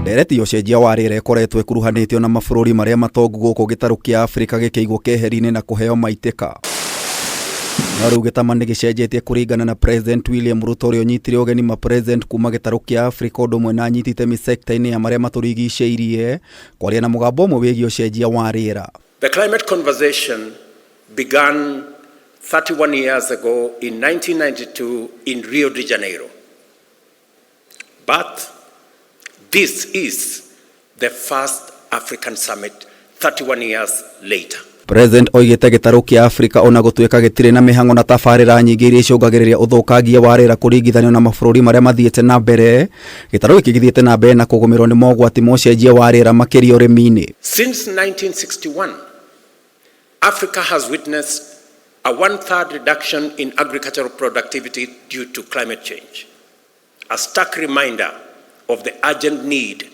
Ndereti ya ũcenjia wa rĩera ĩkoretwo ĩkuruhanĩtio na mabũrũri marĩa matongu gũkũ gĩtarũ kĩa Afrika gĩkĩigwo keheri-inĩ na kũheo maitĩka. No rĩu gĩtama nĩ gĩcenjetie kũringana na President William Ruto ũrĩa ũnyitire ũgeni ma president kuma gĩtarũ kĩa Afrika ũndũ ũmwe na anyiti itemi sekta-inĩ ya marĩa matũrigicĩirie kwaria na mũgambo ũmwe wĩgiĩ ũcenjia wa rĩera. The climate conversation began 31 years ago in 1992 in Rio de Janeiro. But this is the first African summit 31 years later. President oigĩte gĩtarũ kĩa Afrika ona gũtuĩka gĩtirĩ na mĩhang'o na tabarĩra nyingĩ iria icũngagĩrĩria ũthũkangia wa rĩera kũringithanio na mabũrũri marĩa mathiĩte na mbere, gĩtarũ gĩkĩ gĩthiĩte na mbere na kũgũmĩrwo nĩ mogwati ma ũcenjia wa rĩera makĩria ũrĩmi-inĩ. Since 1961, Africa has witnessed a one-third reduction in agricultural productivity due to climate change, a stark reminder of the urgent need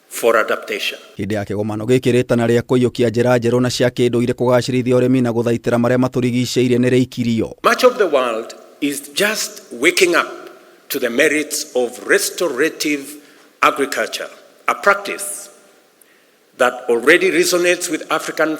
for adaptation. Hĩndĩ ya kĩgomano gĩkĩ rĩtana rĩa kũiyũkia njĩra njerũ na cia kĩndũire kũgacĩrithia ũrĩmi na gũthaitĩra marĩa matũrigicĩirie nĩ rĩikirio. Much of the world is just waking up to the merits of restorative agriculture, a practice that already resonates with African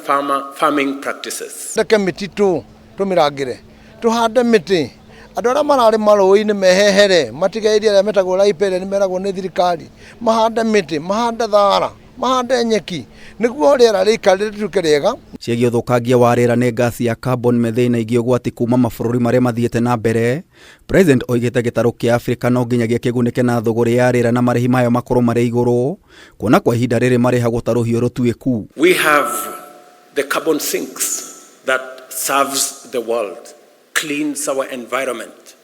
farming practices. Reke mĩtitũ tũmĩrangĩre, tũhande mĩtĩ, andũ arĩa mararĩma rũĩ-inĩ mehehere, matige area ĩrĩa metagwo riparian nĩ meragwo nĩ thirikari, mahande mĩtĩ, mahande thara, mahande nyeki, nĩguo rĩera rĩikare rĩtuĩke rĩega. Ciĩgiĩ ũthũkangia wa rĩera nĩ ngasi ya carbon, methane na ingĩ ũgwati kuma mabũrũri marĩa mathiĩte na mbere. President oigĩte gĩtarũ kĩa Afrika no nginyagia kĩgunĩke na thũgũrĩ ya rĩera na marĩhi mayo makorwo marĩ igũrũ, kuona kwa ihinda rĩrĩ marĩhagwo ta rũhiũ rũtuĩku. We have the carbon sinks that serves the world, cleans our environment,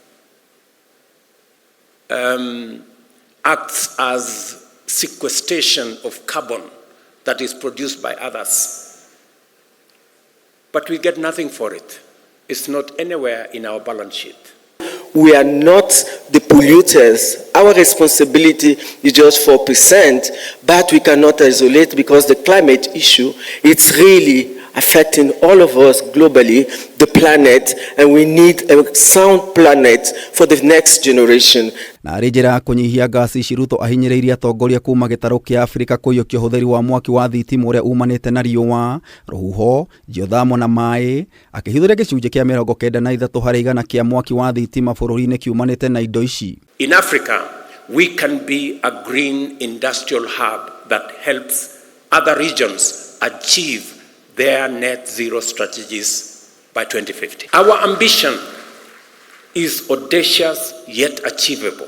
acts as sequestration of carbon that is produced by others. But we get nothing for it. It's not anywhere in our balance sheet. We are not the polluters. Our responsibility is just 4%, but we cannot isolate because the climate issue, it's really affecting all of us globally, the planet, and we need a sound planet for the next generation. Na arĩ njĩra ya kũnyihia ngasi ici, Ruto ahinyĩrĩirie atongoria kuma gĩtarũ kĩa Afrika kũiyũkia ũhũthĩri wa mwaki wa thitima ũrĩa umanĩte na riũa, rũhuho, geothermal na maĩ, akĩhithũria gĩcunjĩ kĩa 93% kĩa mwaki wa thitima bũrũri-inĩ kiumanĩte na indo ici. In Africa, we can be a green industrial hub that helps other regions achieve their net zero strategies by 2050. Our ambition is audacious yet achievable.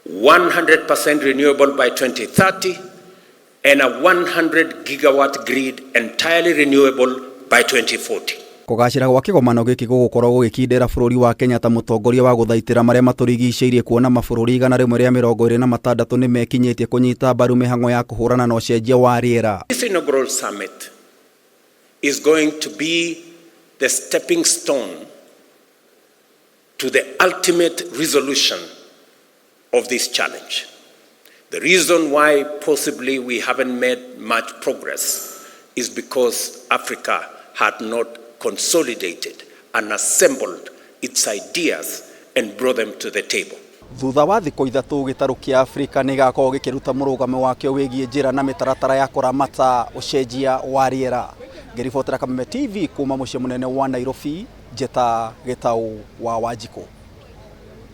100% renewable by 2030 and a 100 gigawatt grid entirely renewable by 2040. Kũgacĩra gwa kĩgomano gĩkĩ gũgũkorwo gũgĩkindĩra bũrũri wa Kenya ta mũtongoria wa gũthaitĩra marĩa matũrigicĩirie, kuona mabũrũri 126 nĩ mekinyĩtie kũnyita mbaru mĩhang'o ya kũhũrana na ũcenjia wa rĩera. This inaugural summit is going to be the stepping stone to the ultimate resolution of this challenge. The reason why possibly we haven't made much progress is because Africa had not consolidated and assembled its ideas and brought them to the table. Thutha wa thikũ 3, gĩtarũ kĩa Afrika nĩ gĩgakorwo gĩkĩruta mũrũgamo wakĩo wĩgiĩ njĩra na mĩtaratara ya kũramata ũcenjia wa rĩera. Ngĩribotera Kameme TV kuma mũciĩ mũnene wa Nairobi, Njeta Gĩtaũ wa Wanjikũ.